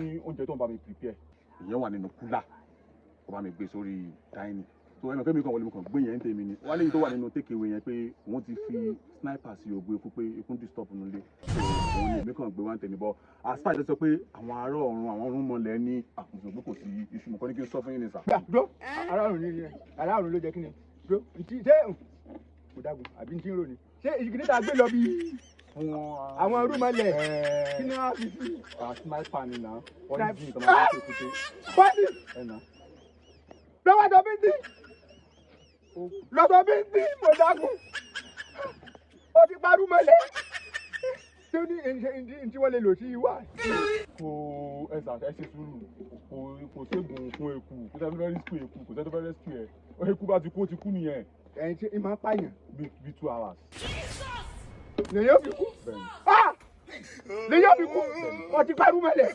Ní oúnjẹ tó ń bá mi prepare, ìyẹn wà nínú cooler, ó bá mi gbé sórí dining. Tó ẹnu kẹ́mi kan wọlé, mo kàn gbé yẹn ń tèmi ni. Wọ́n léyìn tó wà nínú take away yẹn pé òun ti fi sniper sí ògbó eku, pé eku ń disturb nílé. Òun ni èmi kàn gbé wá ń tèmi bọ́. As far as sọ pé àwọn ará ọ̀run, àwọn ọ̀run mọ̀lẹ́ ní àkùnṣe pé kò sí iṣu, mo kọ́ ní kí n sọ fún yín ní sà. Gbà dúró, aráàlú ni, aráàlú ló jẹ kí ni dúró ntí ṣé kò dágun àbí ntí ń rò ní ṣé ìgbìnrin tá a gbé lọ bí àwọn rúmọlẹ̀ kí ni wọ́n á fi sí? Sniper ni na poison tó máa ń ṣe kúté. Pọ́ọ̀sì. Ẹ̀ nà. Lọ́wọ́ tó bí tí lọ́tọ̀ bí tí mo dágun, ó ti parú mọ́lẹ̀ tí ó ní ntí wọ́n lè lò sí wà. Kò ẹ sà, ẹ ṣe sùúrù. Kò ségun fún eku, kò sẹ́ni tó fẹ́ rescue eku, kò sẹ́ni tó fẹ́ rescue ẹ. Eku bá ti kú, ó ti kú nìyẹn. Ẹ̀yin tí ìmọ̀ pààyàn. Bí 2 hours. Lèyìn ó fi kú. Bẹ́ẹ̀ni. Ah! Lèyìn ó fi kú, ó ti parú mọ́lẹ̀.